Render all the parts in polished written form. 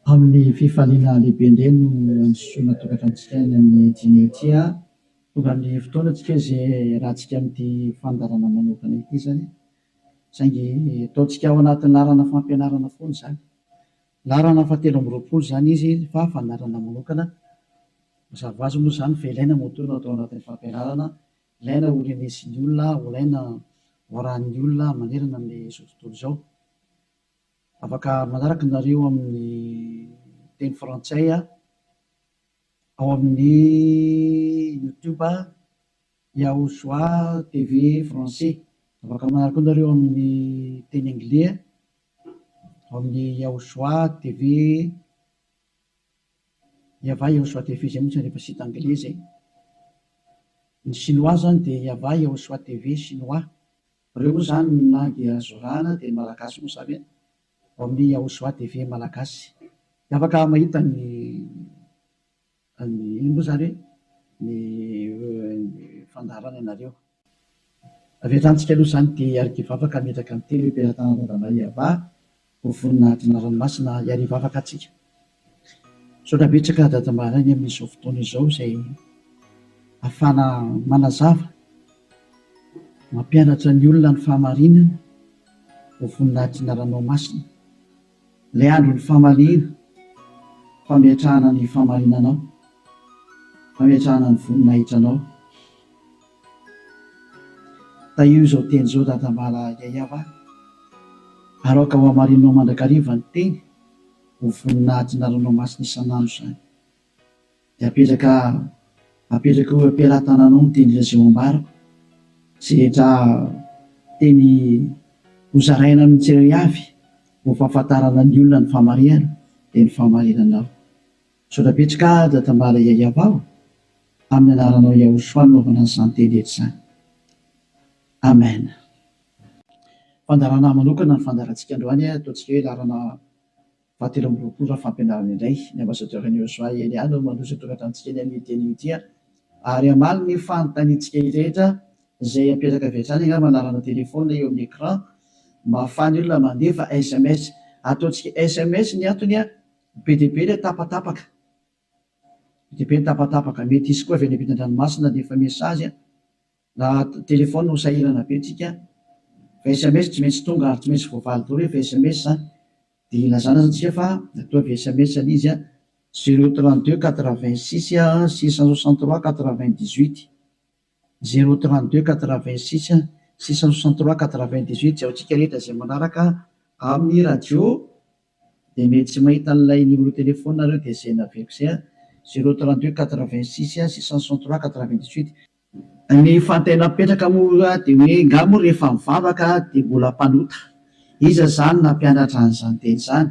Amin'ny fifaliana lehibe indray no androsoana tokantranontsika any amin'ny dîner ity. Tonga amin'ny fotoana tsika izay iarahantsika amin'ity fandaharana manokana ity izany. Saingy ataontsika ao anatin'ny laharana fampianarana foana izany. Laharana fahatelo amby 20 izany izy fa fandaharana manokana. Mazava ho azy moa izany fa ilaina moa no atao anatin'ny fampianarana. Ilaina ho renesin'ny olona, ho ilaina ho arahin'ny olona manerana amin'izao tontolo izao. Afaka manaraka nareo amin'ny teny frantsay ao amin'ny YouTube Yahushua TV français. Afaka manaraka koa nareo amin'ny teny anglais ao amin'ny Yahushua TV Yava Yahushua TV izay moa tsy rehefa site anglais zay. Ny chinois zany dia Yava Yahushua TV chinois. Ireo moa zany ny langue azo arahana dia ny malagasy moa zany ao amin'ny Yahushua TV malagasy. Dia afaka mahita ny ny ino moa zany hoe ny fandaharana ianareo. Avy hatrany tsika aloha izany dia hiara-hivavaka hametraka ny teny eo am-pelatanana Yavah ho voninahitry ny anarany masina hiara-hivavaka antsika. Misaotra betsaka Dada Maraina amin'izao fotoana izao izay ahafahana manazava, mampianatra ny olona ny fahamarinana ho voninahitry ny anaranao masina. Ilay andron'ny famaliana, fametrahana ny fahamarinanao, fametrahana ny voninahitranao. Tahio izao teny izao Dadambala Yayava, ary aoka ho hamarinao mandrakariva ny teny ho voninahitry ny anaranao masina isan'andro izany. Dia apetraka apetraka eo am-pelatananao ny teny izay ho ambarako, izay rehetra teny hozaraina amin'ny tsirairay avy ho fahafantarana ny olona ny fahamarinana dia ny fahamarinanao. Misaotra betsaka Dadambala Yayava o! Amin'ny anaranao Yahushua no anaovana an'izany teny rehetra izany. Amen. Fandaharana manokana ny fandaharantsika androany, ataontsika hoe laharana fahatelo amby 20 raha fampianarana indray. Ny ambassadeur an'i Yahushua Elia no mandroso ny tokantranontsika eny amin'ity anio ity ary hamaly ny fanontaniantsika rehetra izay apetraka avy hatrany angamba laharana téléphone eo amin'ny écran mba ahafahan'ny olona mandefa SMS. Ataontsika SMS ny antony, be dia be ilay tapatapaka. Be dia be ny tapatapaka. Mety hisy koa avy any ampitan-dranomasina handefa message. Raha téléphone ho sahirana be tsika. Fa SMS tsy maintsy tonga ary tsy maintsy voavaly daholo rehefa SMS zany. Dia ilazana zany tsika fa ataovy SMS ilay izy 032 86 663 98. 032 86 663 98 izay ho antsika rehetra izay manaraka amin'ny radio dia mety tsy mahita an'ilay numéro téléphone nareo dia izay naveriko izay 032 86 663 98. Ny fanontaniana mipetraka moa dia hoe nga moa rehefa mivavaka dia mbola mpanota? Iza izany nampianatra an'izany teny izany?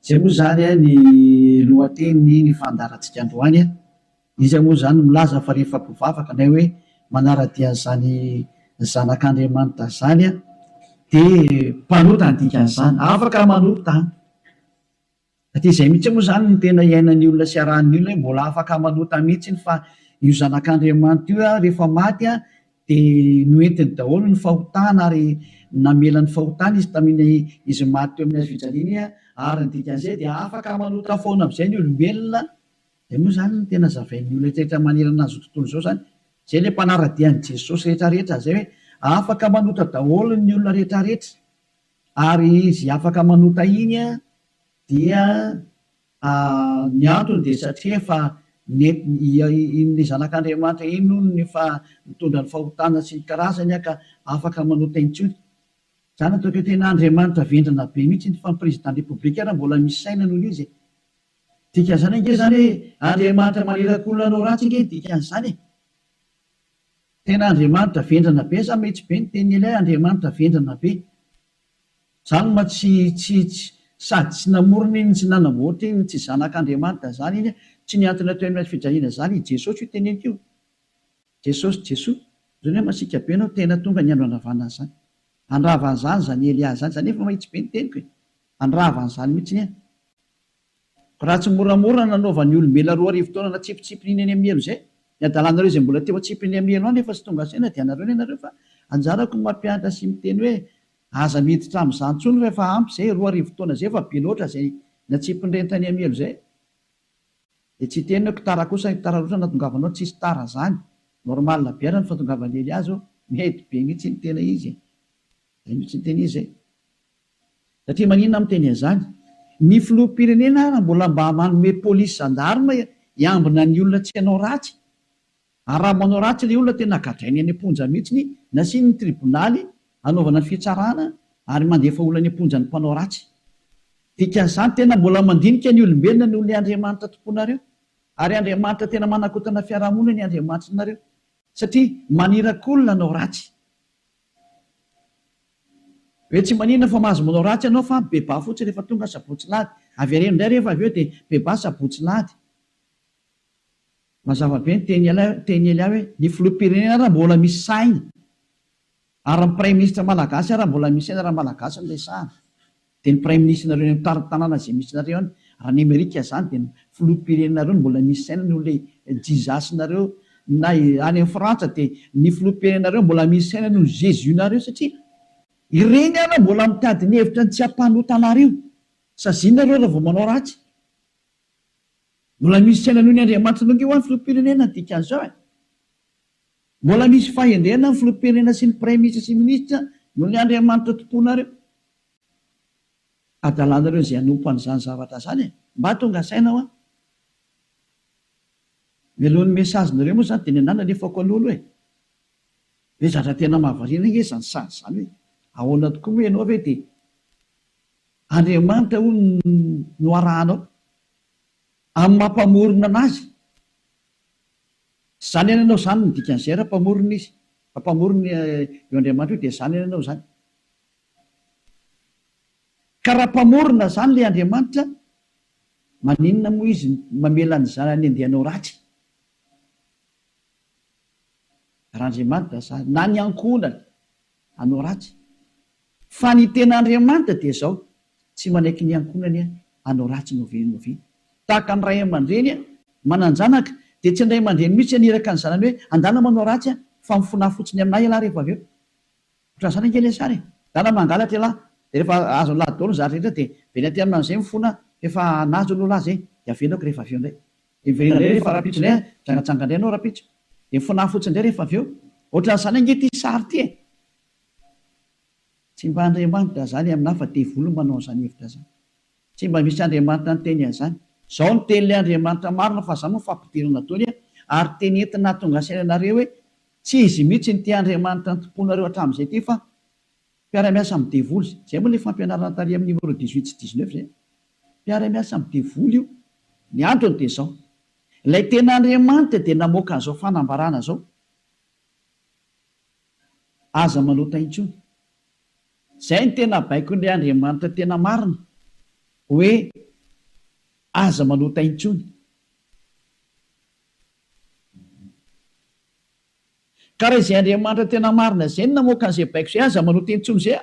Izay moa izany ny lohatenin'ny ny fandaharantsika androany. Iza moa izany milaza fa rehefa mpivavaka na hoe manara-dia an'izany zanak'Andriamanitra izany dia mpanota ny dikan'izany? Afaka manota an! Satria izay mihitsy moa izany no tena iainan'ny olona sy arahan'ny olona hoe mbola afaka manota mihitsy fa io zanak'Andriamanitra io rehefa maty dia noentiny daholo ny fahotana ary namela ny fahotana izy tamin'iny izy maty teo amin'ny hazo fijaliana iny ary ny dikan'izay dia afaka manota foana amin'izay ny olombelona. Izay moa izany no tena zavain'ny olona rehetra manerana an'izao tontolo izao izany. Izay ilay mpanara-dia an'i Jesosy rehetra rehetra izay hoe afaka manota daholo ny olona rehetra rehetra. Ary izy afaka manota iny dia ny antony dia satria efa nentiny iny zanak'Andriamanitra iny hono no efa nitondra ny fahotana sy ny karazany ka afaka manota intsony. Izany ataoko hoe tena Andriamanitra vendrana be mihitsy iny fa ny président république ary mbola misy saina noho izy e. Dikan'izany ange izany hoe Andriamanitra maniraka olona hanao ratsy ange ny dikan'izany e. Tena Andriamanitra vendrana be za mety be ny tenin'i Elia Andriamanitra vendrana be. Zany ma tsy tsy tsy sady tsy namorona iny tsy nanamboatra iny tsy zanak'Andriamanitra zany iny tsy nihantona teo amin'ny hazo fijaliana zany i Jesosy io teneniko io. Jesosy Jesoa. Zany hoe masiaka be anao tena tonga ny andro handravana an'izany. Handrava an'izany zany Elia zany zany efa mahitsy be ny teniko e. Handrava an'izany mihitsy ny Raha tsy moramora nanaovan'ny olombelona 2000 taona natsipitsipiny iny any amin'ny helo izay, ny adalanareo izay mbola teo atsipiny amin'ny helo any efa tsy tonga saina dia anareo ny anareo fa anjarako ny mampianatra sy miteny hoe aza miditra amin'izany intsony fa efa ampy izay, 2000 taona izay efa be loatra izay. Natsipin'ireny tany amin'ny helo izay. Dia tsy hiteny hoe tara kosa, tara loatra nahatongavanao, tsisy tara zany. Normal be ary ny fahatongavan'i Elia zao, mety be mihitsy ny tena izy e. Zay mihitsy ny tena izy e. Satria maninona aho miteny an'izany? Ny filoham-pirenena ara mbola mba manome polisy gendarme hiambina ny olona tsy hanao ratsy. Ary raha manao ratsy ilay olona tena gadrainy any am-ponja mihitsiny, nasiany ny tribonaly hanaovana ny fitsarana ary mandefa olona any am-ponja ny mpanao ratsy. Dikan'izany tena mbola mandinika ny olombelona noho ilay Andriamanitra tomponareo. Ary Andriamanitra tena manakotana fiarahamonina ny Andriamanitrinareo. Satria maniraka olona hanao ratsy. Hoe tsy maninona fa mahazo manao ratsy ianao fa beba fotsiny rehefa tonga sabotsy lahady. Avereno indray rehefa avy eo dia beba sabotsy lahady. Mazava be ny teny teny Elia hoe ny filoham-pirenena ara mbola misy saina. Ary ny praiminisitra malagasy ara mbola misy saina raha malagasy no resahana. Dia ny praiminisitrinareo any amin'ny tanàna izay misy anareo any, raha any Amerika izany dia ny filoham-pirenenareo no mbola misy saina noho ilay Jesus-nareo, na any amin'ny Frantsa dia ny filoham-pirenenareo mbola misy saina noho ny Jesus-nareo satria ireny ara mbola mitady ny hevitra ny tsy hampanota anareo. Saziana ireo raha vao manao ratsy. Mbola misy saina noho ny Andriamanitra ange hoa ny filoham-pirenena ny dikan'izao e! Mbola misy fahendrena ny filoham-pirenena sy ny praiminisitra sy minisitra noho ny Andriamanitra tomponareo. Adalanareo izay hanompo an'izany zavatra izany e! Mba tonga saina hoa! Mialohan'ny message nareo moa izany dia ny anah nalefako aloha aloha e! Hoe zatra tena mahavariana ange izany sary izany hoe ahoana tokoa moa ianao ve dia Andriamanitra hono no arahanao amin'ny maha mpamorona anazy. Zany any anao zany ny dikan'izay raha mpamorona izy. Raha mpamorona io Andriamanitra io dia zany any anao zany. Ka raha mpamorona zany le Andriamanitra, maninona moa izy mamela ny zanany andeha hanao ratsy? Raha Andriamanitra zany, na ny ankohonany hanao ratsy. Fa ny tena Andriamanitra dia izao, tsy manaiky ny ankohonany hanao ratsy n'oviana n'oviana. Tahaka ny ray aman-dreny manan-janaka, dia tsy ny ray aman-dreny mihitsy haniraka ny zanany hoe andana manao ratsy fa mifonaha fotsiny aminà ialahy rehefa avy eo. Ohatran'izany ange ilay sary e! Ndana mangalatra ialahy, dia rehefa azon'lah daholo ny zavatra rehetra dia miverina aty aminy amin'izay mifona fa efa nahazo aloha lah zay, dia avelako rehefa avy eo indray. Dia miverina indray rehefa rahampitso indray an, mijangajanga indray ianao rahampitso, dia mifonaha fotsiny indray rehefa avy eo. Ohatran'izany ange ity sary ity e! Tsy mba Andriamanitra izany aminà fa devoly no manao an'izany hevitra izany. Tsy mba misy Andriamanitra niteny an'izany. Izao no tenin'ilay Andriamanitra marina fa izany moa fampidirana daholo ary teny entina hahatonga saina anareo hoe tsy izy mihitsy no ity Andriamanitra nitompoanareo hatramin'izay ity fa mpiara-miasa amin'ny devoly. Izay moa ilay fampianarana tary amin'ny numéro 18 sy 19 izay. Mpiara-miasa amin'ny devoly io. Ny antony dia izao. Ilay tena Andriamanitra dia namoaka an'izao fanambarana izao. Aza manota intsony. Izay no tena baikon'ilay Andriamanitra tena marina, hoe aza manota intsony. Ka raha izay Andriamanitra tena marina izay no namoaka an'izay baiko izay, aza manota intsony izay,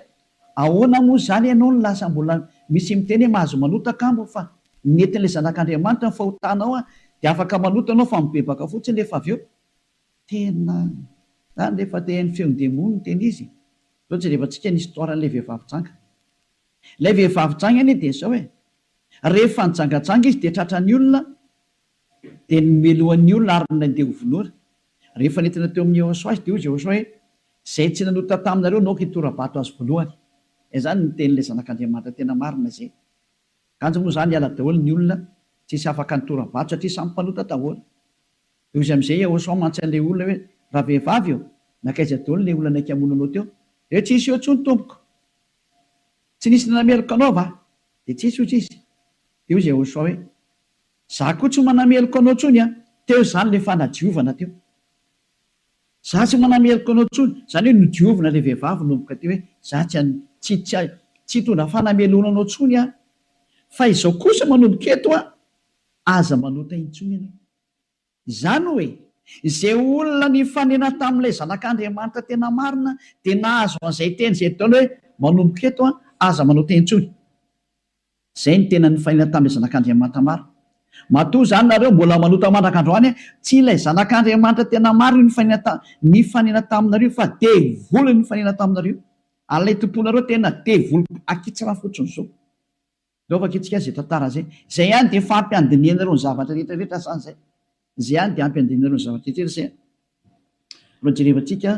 ahoana moa izany ianao no lasa mbola misy miteny hoe mahazo manota kamo fa nentin'ilay Zanak'Andriamanitra ny fahotanao dia afaka manota ianao fa mibebaka fotsiny rehefa avy eo. Tena zany rehefa te haino feon-demony no tena izy e! Zao jerevantsika ny histoire an'ilay vehivavy janga. Ilay vehivavy janga anie dia zao e! Rehefa nijangajanga izy dia tratran'ny olona dia nomelohan'ny olona ary nandeha ho vonoina. Rehefa nentina teo amin'i Yehosua izy dia hoy izy Yehosua hoe, Izay tsy nanota taminareo no aoka hitora-bato azy voalohany. Izay zany ny tenin'ilay Zanak'Andriamanitra tena marina izay. Kanjo moa zany niala daholo ny olona tsisy afaka nitora-bato satria samy mpanota daholo. Dia hoy izy amin'izay Yehosua mantsy an'ilay olona hoe, Ravehivavy ô, nankaiza daholo ilay olona naika hamono anao teo? Dia hoe, Tsisy eo intsony tompoko. Tsy nisy nanameloka anao va? Dia tsisy hoy izy. Dia hoy izy Yehosua hoe, Za koa tsy manameloka anao intsony an! Teo izany ilay fanadiovana teo. Za tsy manameloka anao intsony. Izany hoe nodiovina ilay vehivavy nanomboka teo hoe, za tsy tsy tsy tsy hitondra fanamelohana anao intsony aho. Fa izao kosa manomboka eto an, aza manota intsony ianao. Izany hoe, izay olona nifanena tamin'ilay Zanak'Andriamanitra tena marina dia nahazo an'izay teny izay daholo hoe, manomboka eto an, aza manota intsony. Izay no tena nifanena tamin'ilay Zanak'Andriamanitra marina. Matoa izany nareo mbola manota mandraka androany an, tsy ilay Zanak'Andriamanitra tena marina io nifanena ta, nifanena taminareo fa devoly nifanena taminareo. Ary ilay tomponareo tena devoly akitsirano fotsiny izao. Ndao vakintsika izay tantara izay. Izay ihany dia efa ampy handinihanareo ny zavatra rehetra rehetra izany izay. Izay ihany dia ampy handinihanareo ny zavatra rehetra rehetra izay. Aleo jerevantsika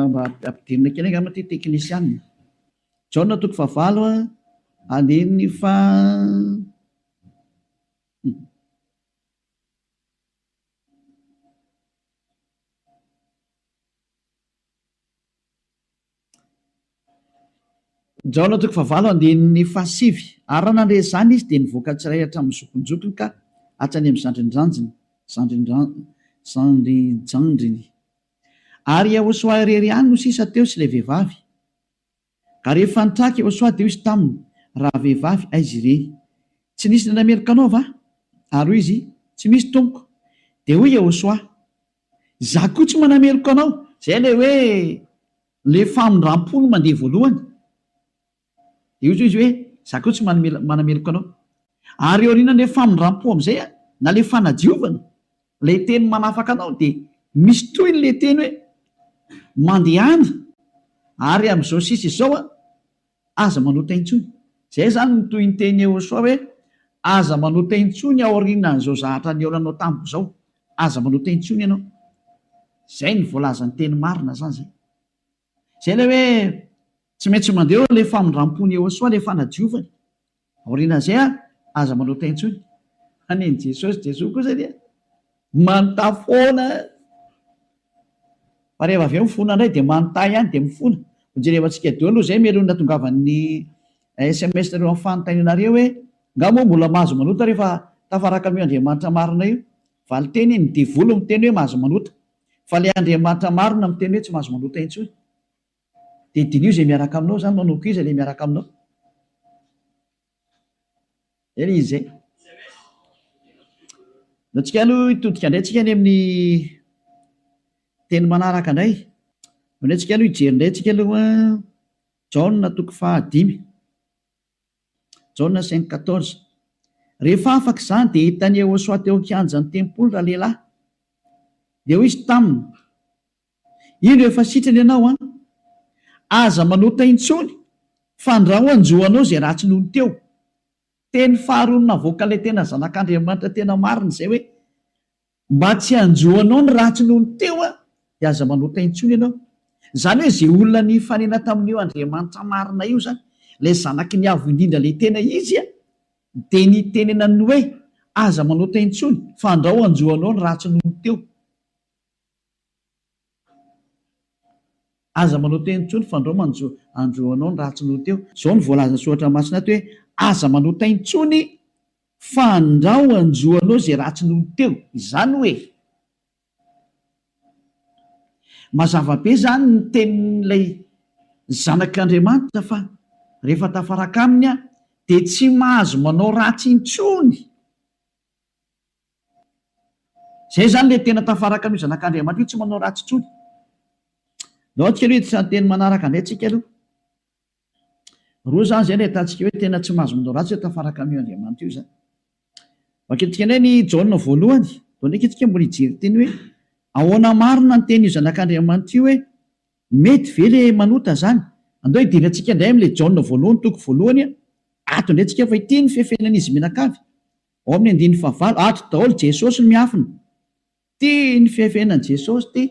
mba ampidirina kely angamba ity teknisianina. Jaona toko fahavalo andininy faha. Jaona toko fahavalo andininy fahasivy Ary raha nandre izany izy, dia nivoaka tsirairay hatramin'ny zokinjokiny ka hatrany amin'ny zandrindranjiny, zandrinjandriny. Ary Iehôsoa irery ihany no sisa teo sy ilay vehivavy. Ka rehefa nitraka Iehôsoa, dia hoy izy taminy, Ravehivavy, aiza ireny? Tsy nisy nanameloka anao va? Ary hoy izy, Tsy misy, Tompoko. Dia hoy Iehôsoa, Izaho koa tsy manameloka anao. Izay ilay hoe ilay famindram-po no mandeha voalohany. Dia hoy izy hoe, Izaho koa tsy manameloka anao. Ary aorianan'ilay famindram-po amin'izay, na ilay fanadiovana, ilay teny manafaka anao, dia misy tohiny ilay teny hoe, Mandehana, ary amin'izao sisa izao, Aza manota intsony. Izay izany no tohinteny Yehosua hoe, Aza manota intsony aorianan'izao zahatra nihaonanao tamiko izao. Aza manota intsony ianao. Izay no voalazan'ny teny marina izany izay. Izay ilay hoe tsy maintsy mandeha eo ilay famindram-pon'i Yehosua, ilay fanadiovany. Aorianan'izay aza manota intsony. Fa nen'i Jesosy, Jesoa kosa dia manontà foana. Fa rehefa avy eo mifona indray dia manontà ihany dia mifona. Hojerevantsika daholo aloha izay mialoha ny nahatongavan'ny sms nareo amin'ny fanontanianareo hoe nga moa mbola mahazo manota rehefa tafaraka amin'io Andriamanitra marina io? Valinteny, ny devoly miteny hoe mahazo manota. Fa ilay Andriamanitra marina miteny hoe tsy mahazo manota intsony. Dia diniho izay miaraka aminao izany, manomboka iza ilay miaraka aminao? Zay ilay izy zay. Ndao tsika aloha hitodika indray tsika any amin'ny teny manaraka indray. Ndao indray tsika aloha hijery indray tsika aloha Jaona toko fahadimy. Jaona 5:14. Rehefa afaka izany dia hitan'i Yehosua teo an-kianjan'ny tempoly ralehilahy. Dia hoy izy taminy, Indro efa sitrana ianao an! Aza manota intsony fandrao hanjo anao izay ratsy nony teo. Teny faharoa navoakan'ilay tena zanak'Andriamanitra tena marina izay hoe, mba tsy hanjo anao ny ratsy nony teo an, dia aza manota intsony ianao. Izany hoe izay olona nifanena tamin'io Andriamanitra marina io izany, ilay zanaky ny Avo Indrindra ilay tena izy an, dia nitenenany hoe, aza manota intsony fandrao hanjo anao ny ratsy nony teo. Aza manao teny intsony fandrao manjo andro anao ny ratsy noho teo. Izao no voalazan'ny soratra masina ato hoe aza manota intsony fandrao anjo anao izay ratsy noho teo. Izany hoe mazava be izany ny tenin'ilay zanak'Andriamanitra fa rehefa tafaraka aminy aho dia tsy mahazo manao ratsy intsony. Zay zany le tena tafaraka an'io zanak'Andriamanitra io tsy manao ratsy intsony. Ndao tsika aloha hiditra ny teny manaraka indray tsika aloha. Roa zany zay no ahitantsika hoe tena tsy mahazo manao ratsy hoe tafaraka amin'io Andriamanitra io zany. Vakintsika indray ny Jaona voalohany. Ndao ndraiky tsika mbola hijery teny hoe ahoana marina ny tenin'io zanak'Andriamanitra io hoe mety ve le manota zany? Andao hidirantsika indray amin'ilay Jaona voalohany toko voalohany ato indray tsika fa ity ny fefenan'izy mianakavy. Ao amin'ny andininy fahavalo, ato daholo Jesosy no miafina. Ty ny fiafenan'i Jesosy ty.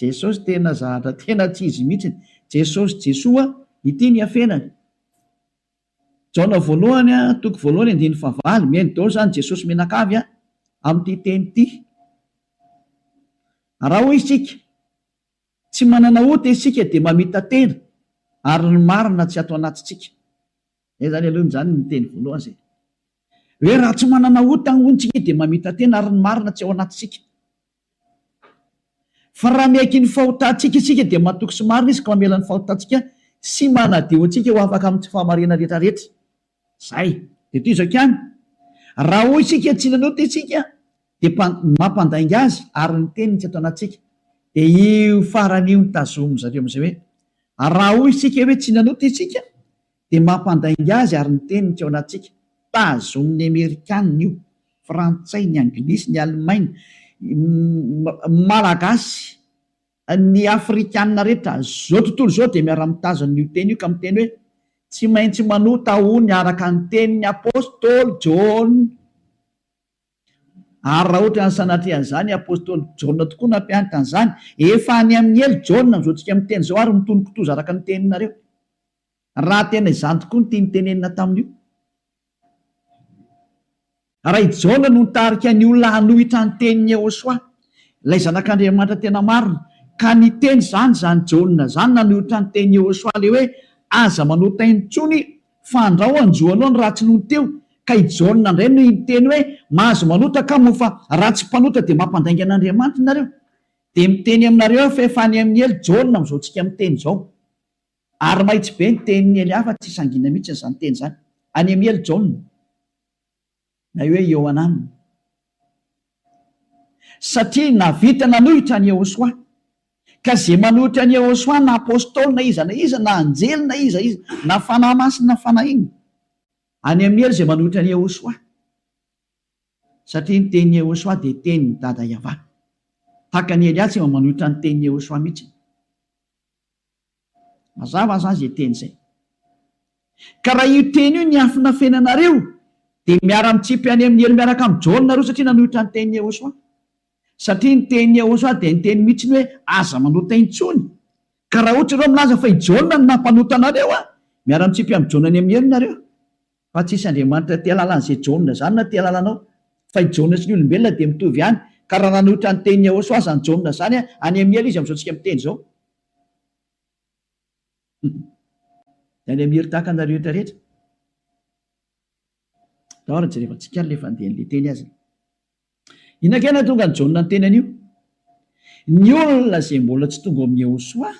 Jesosy tena zahatra tena tsy izy mihitsiny. Jesosy Jesoa, ity ny iafenany. Jaona voalohany toko voalohany andininy fahavalo, mihaino daholo izany Jesosy mianakavy amin'ity teny ity. Raha hoy isika, tsy manana ota isika dia mamita-tena ary ny marina tsy ato anatintsika. Zay zany aloha zany ny teny voalohany zay. Hoe raha tsy manana ota hono tsika dia mamita-tena ary ny marina tsy ao anatintsika. Fa raha miaiky ny fahotantsika isika dia matoky sy marina izy ka mamela ny fahotantsika sy manadio antsika ho afaka amin'ny tsy fahamarinana rehetra rehetra. Zay. Dia tohizako ihany. Raha hoy isika tsy nanota isika dia mampandainga azy ary ny teniny tsy ato anatintsika. Dia io farany io no tazomin-dry zareo amin'izay hoe raha hoy isika hoe tsy nanota isika dia mampandainga azy ary ny teniny tsy ao anatintsika. Tazomin'ny Amerikanina io, Frantsay, ny Anglisy, ny Alemaina, Malagasy, ny Afrikanina rehetra, izao tontolo izao dia miara-mitazona io teny io ka miteny hoe. Tsy maintsy manota hono araka ny tenin'ny apostoly Jaona. Ary raha ohatra ny sanatria an'izany, i apostoly Jaona tokoa nampianatra an'izany. Efa any amin'ny helo Jaona amin'izao tsika miteny izao ary mitono kitoza araka ny teninareo. Raha tena izany tokoa no tiany tenenina tamin'io. Raha i Jaona no nitarika ny olona hanohitra ny tenin'i Yehosua, ilay Zanak'Andriamanitra tena marina, ka niteny izany izany Jaona izany nanohitra ny tenin'i Yehosua ilay hoe aza manota intsony fa andrao hanjo anao ny ratsy nony teo, ka i Jaona indray no niteny hoe mahazo manota ka moa fa raha tsy mpanota dia mampandainga an'Andriamanitra nareo. Dia miteny aminareo aho fa efa any amin'ny helo Jaona amin'izao tsika miteny izao. Ary mahitsy be ny tenin'i Elia fa tsy sangina mihitsy izany teny izany. Any amin'ny helo Jaona. Na hoe Iohanana. Satria nahavita nanohitra an'i Yehosua. Ka izay manohitra an'i Yehosua na apostoly na iza na iza na anjely na iza iza na fanahy masina na fanahy inona. Any amin'ny helo izay manohitra an'i Yehosua. Satria ny tenin'i Yehosua dia tenin'i Dada Yavah. Tahaka an'i Elia tsy mba manohitra ny tenin'i Yehosua mihitsy. Mazava zany zay teny zay. Ka raha io teny io niafinafenanareo dia miara-mitsipy any amin'ny helo miaraka amin'i Jaona nareo satria nanohitra ny tenin'i Yehosua. Satria ny tenin'i Yehosua dia niteny mihitsy ny hoe aza manota intsony. Ka raha ohatra ianareo milaza fa i Jaona no nampanota anareo an, miara-mitsipy amin'i Jaona any amin'ny helo nareo. Fa tsisy Andriamanitra te halala an'izay Jaona izany na te halala anao. Fa i Jaona sy ny olombelona dia mitovy ihany. Ka raha nanohitra ny tenin'i Yehosua izany Jaona izany an, any amin'ny helo izy amin'izao tsika miteny izao. Dia any amin'ny helo tahaka anareo rehetra rehetra. Ndao ary jerevantsika ary ilay fandehan'ilay teny aza. Inona kay nahatonga an'i Jaona niteny an'io? Ny olona izay mbola tsy tonga ao amin'i Yehosua,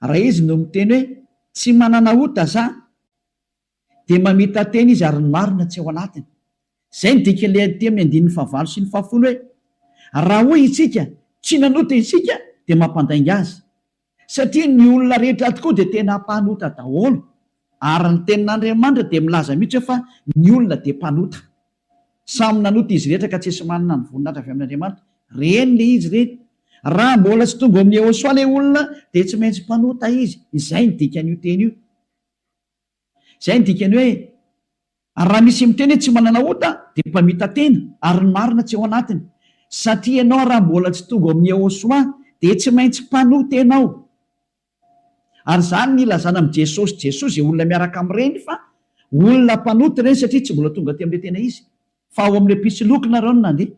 Raha izy no miteny hoe tsy manana ota za dia mamita-tena izy ary ny marina tsy ao anatiny. Izay no dikan'ilay aty amin'ny andininy fahavalo sy ny fahafolo hoe raha hoy isika tsy nanota isika dia mampandainga azy. Satria ny olona rehetra tokoa dia tena mpanota daholo ary ny tenin'Andriamanitra dia milaza mihitsy hoe fa ny olona dia mpanota. Samy nanota izy rehetra ka tsisy manana ny voninahitra avy amin'Andriamanitra. Reny le izy reny. Raha mbola tsy tonga ao amin'i Yehosua le olona dia tsy maintsy mpanota izy. Izay ny dikan'io teny io. Izay ny dikany hoe ary raha misy miteny hoe tsy manana ota dia mpamita-tena ary ny marina tsy ao anatiny. Satria ianao raha mbola tsy tonga ao amin'i Yehosua dia tsy maintsy mpanota ianao. Ary izany ny ilazana amin'i Jesosy Jesoa izay olona miaraka amin'ireny fa olona mpanota ireny satria tsy mbola tonga aty amin'ilay tena izy fa ao amin'ilay mpisoloky nareo no nandeha.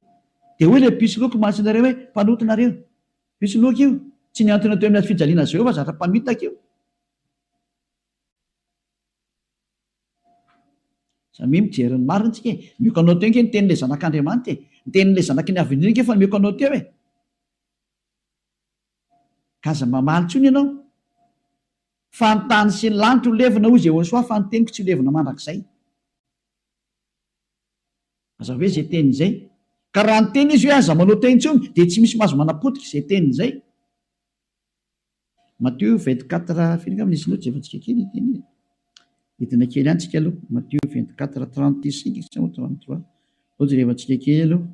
Dia hoy ilay mpisoloky mantsy nareo hoe mpanota nareo. Mpisoloky io. Tsy nihantona teo amin'ny hazo fijaliana azy ireo fa zatra mpamitaka io. Samia mijery ny marina tsika e. Mioko anao teo ange ny tenin'ilay zanak'Andriamanitra e. Ny tenin'ilay zanaky ny Avo Indrindra ange efa mioko anao teo e. Ka aza mamaly intsony ianao. Fa ny tany sy ny lanitra ho levona, hoy Jehosoa, fa ny teniko tsy ho levona mandrakizay. Mazava be izay teniny izay. Ka raha niteny izy hoe aza manao teny intsony, dia tsy misy mahazo manapotika izay teniny izay. Matio 24, firy angamba nisy note jerevantsika kely ity teny iny. Hidina kely ihany tsika aloha. Matio 24, 35 sa 33. Aleo jerevantsika kely aloha.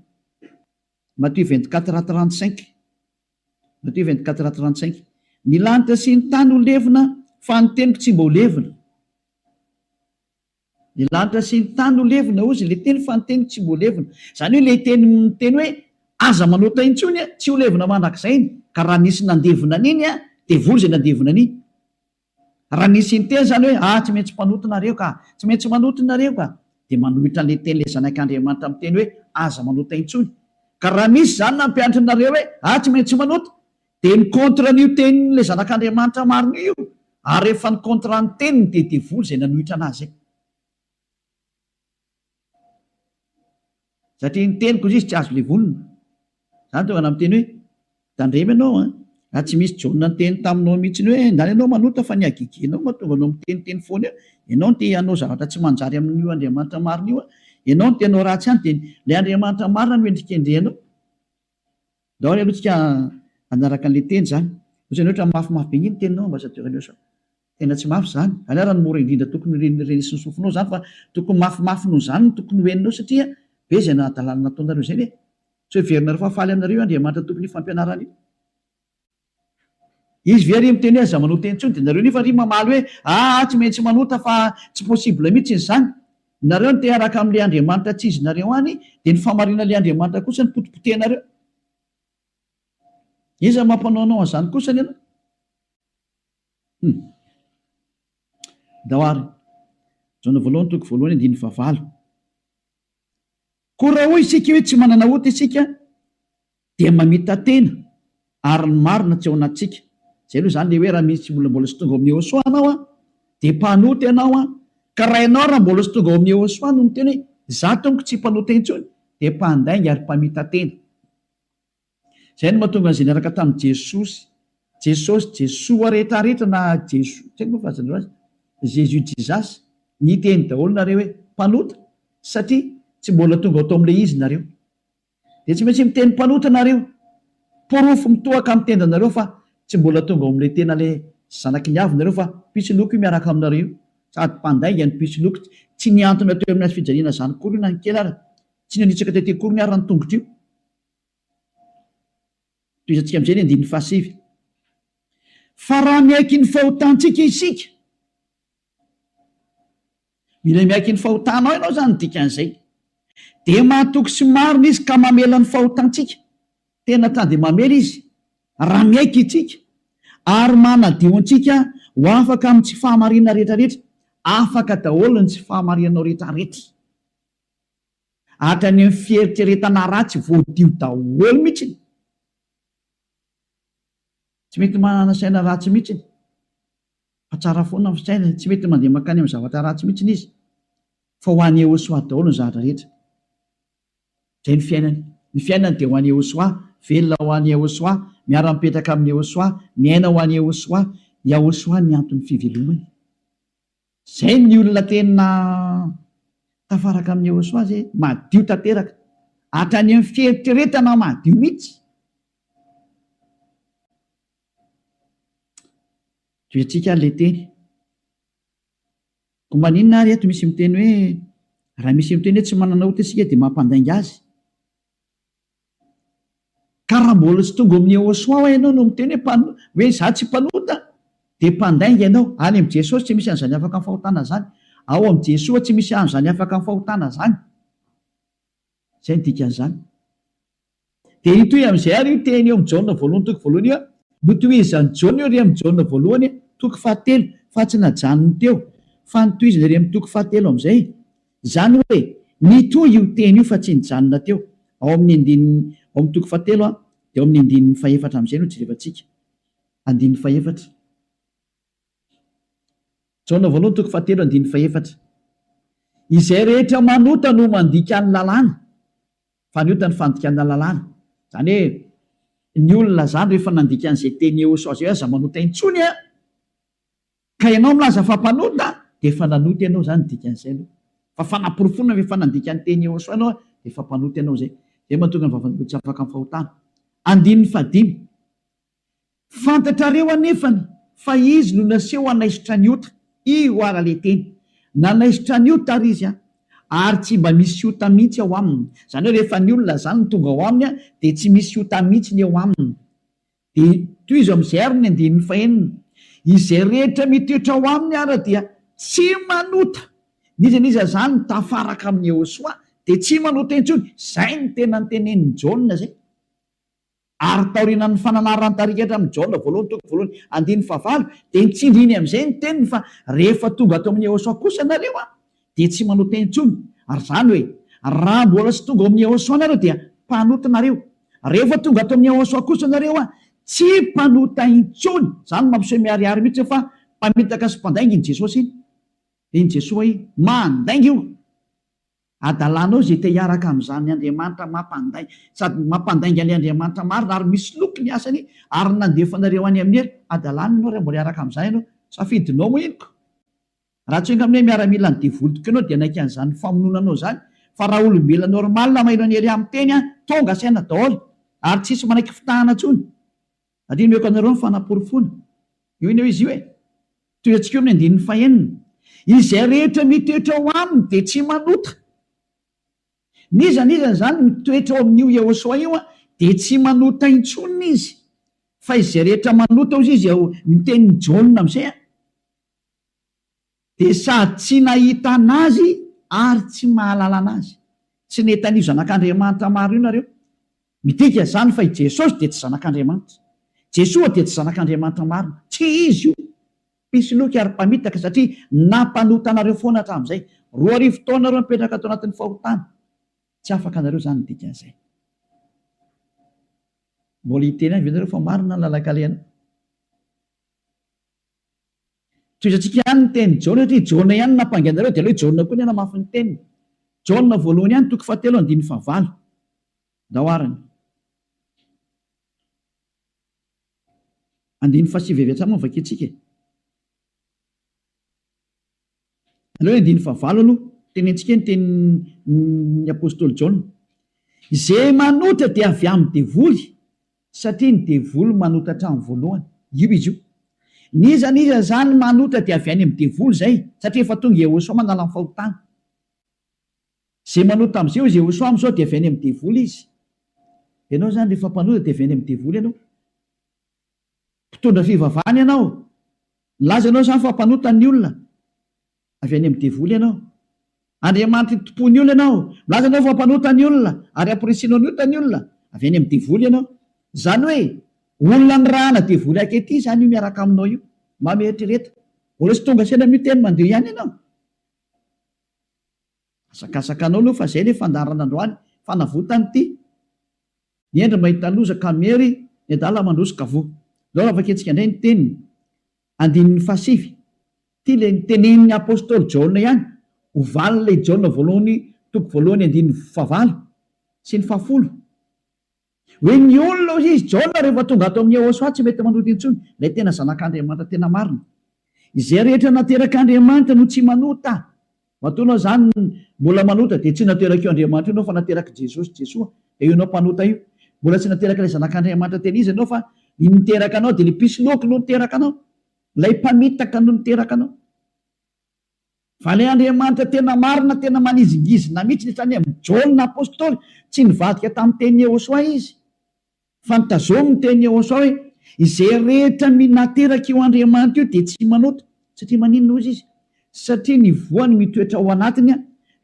Matio 24, 35. Matio 24, 35. Ny lanitra sy ny tany ho levona, fa ny teniko tsy mba ho levona. Ny lanitra sy ny tany ho levona, hozy ilay teny, fa ny teniko tsy mba ho levona. Izany hoe ilay teny miteny hoe aza manota intsony, tsy ho levona mandrakizay iny. Ka raha nisy nandevona an'iny, devoly izay nandevona an'iny. Raha nisy niteny izany hoe, ah, tsy maintsy mpanota nareo ka, tsy maintsy manota nareo ka, dia manohitra an'ilay tenin'ilay Zanak'Andriamanitra miteny hoe, aza manota intsony. Ka raha misy izany nampianatra anareo hoe, ah, tsy maintsy manota, dia mi-contre an'io tenin'ilay Zanak'Andriamanitra marina io io, ary rehefa ni-contre ny teniny dia devoly izay nanohitra an'azy. Satria ny teniko izy tsy azo levonina. Zany tonga namiteny hoe, tandremo ianao an, raha tsy misy Jaona niteny taminao mihitsy hoe ndany ianao manota fa ny hagegenao mahatonga anao miteniteny foana eo, ianao no te hanao zavatra tsy manjary amin'io Andriamanitra marina io an, ianao no te hanao ratsy any dia ilay Andriamanitra marina no endrikendrehanao. Ndao ary aloha tsika hanaraka an'ilay teny izany. Ohatrany hoe ohatran'ny mafimafy be nge ny teninao Ambassadeur Eliosa. Tena tsy mafy izany. Izany ary no mora indrindra tokony ho renesin'ny sofinao izany fa tokony mafimafy noho izany no tokony ho henonao satria be izay hadalana nataonareo izay ve? Tsy heverinareo fa faly aminareo io Andriamanitra tompon'io fampianarana io? Izy ve ry miteny hoe aza manota intsony dia nareo nefa ry mamaly hoe aa tsy maintsy manota fa tsy possible mihitsy izany. Nareo no te hiaraka amin'ilay Andriamanitra tsy izy nareo any dia ny fahamarinan'ilay Andriamanitra kosa no potipotehinareo. Iza mampanao anao an'izany kosany ianao? Hum. Ndao ary. Jaona voalohany toko voalohany andininy fahavalo. Koa raha hoy isika hoe tsy manana ota isika dia mamita-tena ary ny marina tsy ao anatintsika. Izay aloha izany ilay hoe raha misy olona mbola tsy tonga ao amin'i Yehosua anao an, dia mpanota ianao an, ka raha ianao raha mbola tsy tonga ao amin'i Yehosua no miteny hoe izaho tompoko tsy mpanota intsony dia mpandainga ary mpamita-tena. Izay no mahatonga an'izay niaraka tamin'i Jesosy, Jesosy, Jesoa rehetrarehetra na Jeso, tsy haiko moa filazanareo azy, Jesus Jesus, niteny daholo nareo hoe mpanota satria tsy mbola tonga ao tao amin'ilay izy nareo. Dia tsy maintsy miteny mpanota nareo. Porofo mitohaka amin'ny tendanareo fa tsy mbola tonga ao amin'ilay tena ilay zanaky ny avo nareo fa mpisoloky io miaraka aminareo io. Sady mpandainga ny mpisoloky, tsy nihantona teo amin'ny hazofijaliana izany akory io na ny kely ara, tsy nanitsaka tety akory ny ara ny tongotra io. Tohizantsika amin'izay ny andininy fahasivy. Fa raha miaiky ny fahotantsika isika, mila miaiky ny fahotanao ianao izany ny dikan'izay, dia mahatoky sy marina Izy ka mamela ny fahotantsika. Tena ta dia mamela Izy raha miaiky isika, ary manadio antsika ho afaka amin'ny tsy fahamarinana rehetrarehetra. Afaka daholo ny tsy fahamarinanao rehetrarehetra. Hatrany amin'ny fieritreretana ratsy voadio daholo mihitsiny. Tsy mety manana saina ratsy mihitsiny. Fa tsara foana ny fisainany, tsy mety mandeha mankany amin'ny zavatra ratsy mihitsiny izy. Fa ho an'i Yehosua daholo ny zavatra rehetra. Izay ny fiainany. Ny fiainany dia ho an'i Yehosua, velona ho an'i Yehosua, miara-mipetraka amin'i Yehosua, miaina ho an'i Yehosua. Yahosua ny anton'ny fivelomany. Zay ny olona tena tafaraka amin'i Yehosua zay, madio tanteraka, hatrany amin'ny fieritreretana madio mihitsy. Tohiantsika ary ilay teny. Koa maninona ary eto misy miteny hoe raha misy miteny hoe tsy manana ota isika dia mampandainga azy? Ka raha mbola tsy tonga ao amin'i Yehosua hoa ianao no miteny hoe mpano, hoe izaho tsy mpanota, dia mpandainga ianao. Any amin'i Jesosy tsy misy an'izany afaka amin'ny fahotana izany. Ao amin'i Jesoa tsy misy an'izany afaka amin'ny fahotana izany. Izay no dikan'izany. Dia hitohy amin'izay ary io teny eo amin'i Jaona voalohany toko voalohany io. Notohizan'i Jaona io ery amin'i Jaona voalohany toko fahatelo, fa tsy najanony teo, fa notohizany ery amin'ny toko fahatelo amin'izay. Izany hoe, nitohy io teny io fa tsy nijanona teo. Ao amin'ny andininy, ao amin'ny toko fahatelo dia ao amin'ny andininy fahefatra amin'izay no jerevantsika. Andininy fahefatra. Jaona voalohany toko fahatelo andininy fahefatra. Izay rehetra manota no mandika ny lalàna, fa ny ota ny fandikana lalàna. Izany hoe, ny olona izany rehefa nandika an'izay teny Yehosua izay hoe aza manota intsony an! Ka ianao milaza fa mpanota dia efa nanota ianao izany ny dikan'izay aloha. Fa fanaporofoana fa efa nandika ny teny Yehosua ianao dia efa mpanota ianao izay. Izay mahatonga ny vavan'olona tsy afaka amin'ny fahotana. Andininy fahadimy. Fantatrareo anefany fa izy no naseho hanaisotra ny ota. Io ara le teny. Nanaisotra ny ota ary izy an. Ary tsy mba misy ota mihitsy ao aminy. Izany hoe rehefa ny olona izany no tonga ao aminy dia tsy misy ota mihitsy ny eo aminy. Dia tohizo amin'izay ary ny andininy fahenina, Izay rehetra mitoetra ao aminy ara dia tsy manota. N'iza n'iza izany mitafaraka amin'i Yehosua dia tsy manota intsony. Izay no tena notenenin'i Jaona izay. Ary taorianan'ny fananaran'ny tarika hatramin'i Jaona voalohany toko voalohany andininy fahavalo dia nitsindriny amin'izay ny teniny fa rehefa tonga ato amin'i Yehosua kosa nareo an, dia tsy manota intsony. Ary izany hoe, raha mbola tsy tonga ao amin'i Yehosua nareo dia mpanota nareo. Rehefa tonga ato amin'i Yehosua kosa nareo an, tsy mpanota intsony. Izany no mampiseho miharihary mihitsy fa mpamitaka sy mpandainga iny Jesosy iny. Iny Jesoa iny. Mandainga io. Adalanao izay te hiaraka amin'izany Andriamanitra mampandainga, sady mampandainga an'ilay Andriamanitra marina ary misoloky ny asany ary nandefa anareo any amin'ny helo. Adalana ianao raha mbola hiaraka amin'izany ianao. Safidinao moa iny ko. Raha tsy enga amin'ny hoe miaramilan'ny devoly tokoa ianao dia hanaiky an'izany famonoana anao izany fa raha olombelona normal maheno an'i Elia miteny an, tonga saina daholo ary tsisy manaiky fitahana intsony. Ary omeko anareo ny fanaporofoana. Io anie izy io e. Tohiantsika eo amin'ny andininy fahenina. Izay rehetra mitoetra ao aminy dia tsy manota. N'iza n'iza izany mitoetra ao amin'io Yehosua io dia tsy manota intsony izy. Fa izay rehetra manota hozy izy ao ny tenin'i Jaona amin'izay an, dia sady tsy nahita an'Azy ary tsy mahalala an'Azy. Tsy nahita an'io Zanak'Andriamanitra maro io nareo. Midika izany fa i Jesosy dia tsy Zanak'Andriamanitra. Jesoa dia tsy Zanak'Andriamanitra marina. Tsy Izy io. Mpisoloky ary mpamitaka satria nampanota anareo foana hatramin'izay. 2000 taona nareo nipetraka tao anatin'ny fahotana. Tsy afaka anareo izany ny dikan'izay. Mbola hiteny ihany ve nareo fa marina ny lalan-kalehanao? Tohizantsika ihany ny tenin'i Jaona satria Jaona ihany no nampangy anareo dia aleo i Jaona koa ny hanamafy ny teniny. Jaona voalohany ihany toko fahatelo andininy fahavalo. Ndao arany. Andininy fahasivy avy hatrany moa no vakintsika e. Aleo andininy fahavalo aloha, tenentsika ny tenin'ny apostoly Jaona. Izay manota dia avy amin'ny devoly, satria ny devoly manota hatramin'ny voalohany. Io izy io. N'iza n'iza izany manota dia avy any amin'ny devoly izay, satria efa tonga i Yehosua manala ny fahotana. Izay manota amin'izay hoy Yehosua amin'izao dia avy any amin'ny devoly izy. Ianao izany rehefa mpanota dia avy any amin'ny devoly ianao. Mpitondra fivavahana ianao. Milaza ianao izany fa mpanota ny olona. Avy any amin'ny devoly ianao. Andriamanitry ny tompon'ny olona ianao. Milaza ianao fa mpanota ny olona ary amporisihinao ny ota ny olona. Avy any amin'ny devoly ianao. Izany hoe olona nirahana devoly ankehitriny izany io miaraka aminao io. Mba mieritrereta. Mbola tsy tonga saina amin'io teny mandeha ihany ianao. Asakasaka anao aloha fa izay ilay fandaharana androany. Fanavotana ity. Ny hendry mahita loza ka miery, ny adala mandroso ka voa. Ndao raha vakintsika indray ny teniny, andininy fahasivy. Ity ilay nitenenin'ny apostoly Jaona ihany, ho valin'ilay Jaona voalohany toko voalohany andininy fahavalo sy ny fahafolo. Hoe ny olona hoy izy, Jaona rehefa tonga ato amin'i Yehosua tsy mety manota intsony, ilay tena zanak'Andriamanitra tena marina. Izay rehetra naterak'Andriamanitra no tsy manota. Matoa anao izany mbola manota dia tsy naterak'io Andriamanitra io ianao fa naterak'i Jesosy, Jesoa, dia io ianao mpanota io. Mbola tsy naterak'ilay Zanak'Andriamanitra tena izy ianao fa ny niteraka anao dia ilay mpisoloky no niteraka anao. Ilay mpamitaka no niteraka anao. Fa ilay Andriamanitra tena marina, tena manizingizina mihitsy izany amin'i Jaona Apostoly, tsy nivadika tamin'ny tenin'i Yehosua izy. Fa notazomy ny tenin'i Yehosua hoe, Izay rehetra nateraka io Andriamanitra io dia tsy manota. Satria maninona hozy izy? Satria ny voany mitoetra ao anatiny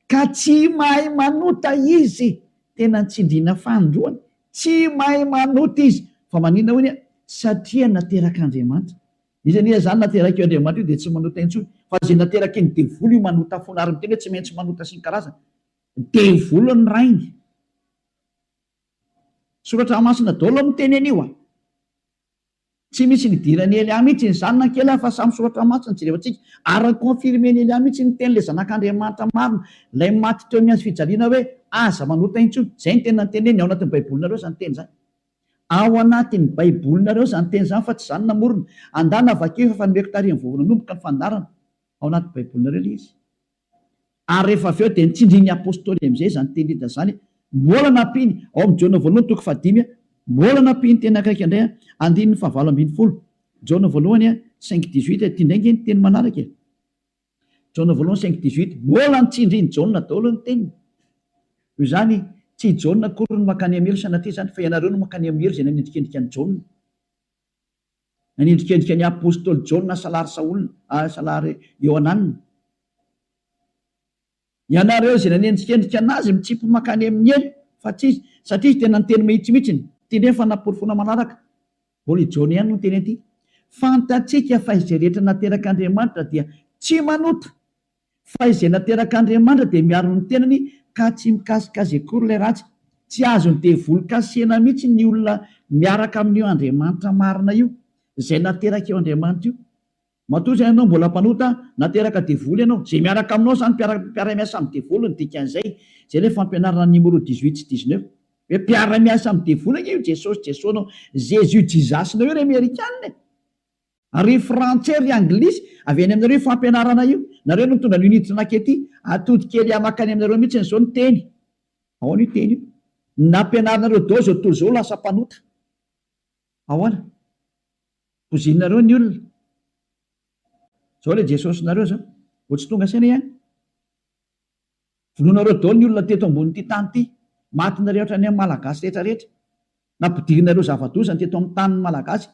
ka tsy mahay manota izy. Tena nitsindriana fanindroany. Tsy mahay manota izy. Fa maninona hoy ny? Satria naterak'Andriamanitra. Iza anie izany naterak'io Andriamanitra io dia tsy manota intsony. Fa izay nateraky ny devoly io manota foana ary miteny hoe tsy maintsy manota sy ny karazany. Devoly ny rainy. Soratra masina daholo miteny an'io a! Tsy misy nidiran'i Elia mihitsy izany na kely ary fa samy soratra masina jerevantsika ary ni-confirmer-n'i Elia mihitsy ny tenin'ilay zanak'Andriamanitra marina ilay maty teo amin'ny hazo fijaliana hoe aza manota intsony. Izay no tena noteneniny ao anatin'ny baibolinareo izany teny izany. Ao anatin'ny baibolinareo izany teny izany fa tsy izaho no namorona. Andana vakio efa nomeko tarihin'ny vao nanomboka ny fandaharana. Ao anaty baibolinareo ilay izy. Ary rehefa avy eo dia nitsindrin'ny Apostoly amin'izay izany teny rehetra izany, mbola nampiany, ao amin'ny Jaona voalohany toko fahadimy, mbola nampiany teny akaiky indray, andininy fahavalo ambin'ny folo, Jaona voalohany cinq dix-huit, ity indray ange ny teny manaraka e! Jaona voalohany cinq dix-huit, mbola nitsindrin'i Jaona daholo ny teniny. Noho izany, tsy i Jaona akory no mankany amin'ny helo sanatria izany, fa ianareo no mankany amin'ny helo izay nanendrikendrika an'i Jaona. Nanendrikendrika ny apostoly Jaona salary Saola, salary Iohanana. Ianareo izay nanendrikendrika anazy mitsipy mankany amin'ny helo fa tsy izy, satria izy tena niteny mahitsy mihitsiny. Ity indray ny fanaporofoana manaraka. Mbola i Jaona ihany no niteny an'ity. Fantatsika fa izay rehetra naterak'Andriamanitra dia tsy manota. Fa izay naterak'Andriamanitra dia miaro ny tenany ka tsy mikasika azy akory ilay ratsy. Tsy azon'ny devoly kasihina mihitsy ny olona miaraka amin'io Andriamanitra marina io, izay naterak'io Andriamanitra io. Matoa izany ianao mbola mpanota, nateraka devoly ianao. Izay miaraka aminao izany mpiara-miasa amin'ny devoly ny dikan'izay. Izay ilay fampianarana numéro dix-huit sy dix-neuf. Hoe mpiara-miasa amin'ny devoly ange io Jesosy Jesoa-nao, Jésus Jesus-nao io ry Amerikana e! Ry frantsay ry anglisy, avy any aminareo io fampianarana io. Nareo no nitondra an'io niditra nankety. Atody kely hamaky any aminareo mihitsy izao ny teny. Ahoana io teny io? Nampianarinareo daholo izao tontolo izao ho lasa mpanota. Ahoana? Pozinareo ny olona. Izao ilay Jesosinareo izao. Vao tsy tonga saina ihany. Vonoinareo daholo ny olona teto ambonin'ity tany ity. Matinareo hatrany amin'ny Malagasy rehetra rehetra. Nampidirinareo zava-doza ny teto amin'ny tanin'ny Malagasy,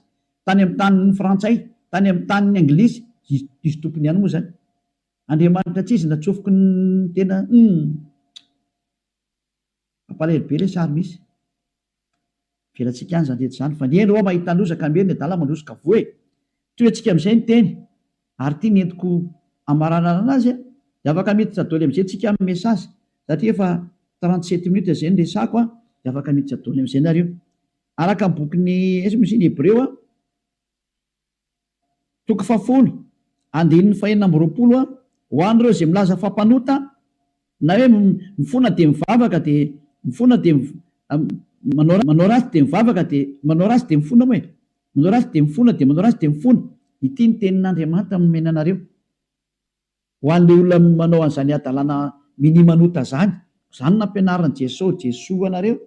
tany amin'ny tanin'ny Frantsay, tany amin'ny tanin'ny Anglisy, izy izy tompony ihany moa izany. Andriamanitra tsy izy natsofoky ny tena humm. Mampalahelo be ilay sary misy. Avelantsika any izany rehetra izany fa ny hendry hoa mahita loza ka miery ny adala mandroso ka voa e! Tohiantsika amin'izay ny teny ary ity ny entiko hamaranana azy a! Dia afaka miditra doly amin'izay tsika amin'ny message satria efa 37 minutes izay ny resako a! Dia afaka miditra doly amin'izay nareo. Araka ny bokin'ny aiza moa izy iny Hebreo a! Toko fahafolo, andininy fahenina amby 20 a, Ho an'ireo izay milaza fa mpanota, na hoe mifona dia mivavaka dia mifona dia manao manao ratsy dia mivavaka dia manao ratsy dia mifona moa e! Manao ratsy dia mifona dia manao ratsy dia mifona. Ity ny tenin'Andriamanitra nomena anareo. Ho an'ilay olona manao an'izany hadalana minia manota izany. Izany no nampianarin'i Jesoa Jesoa anareo.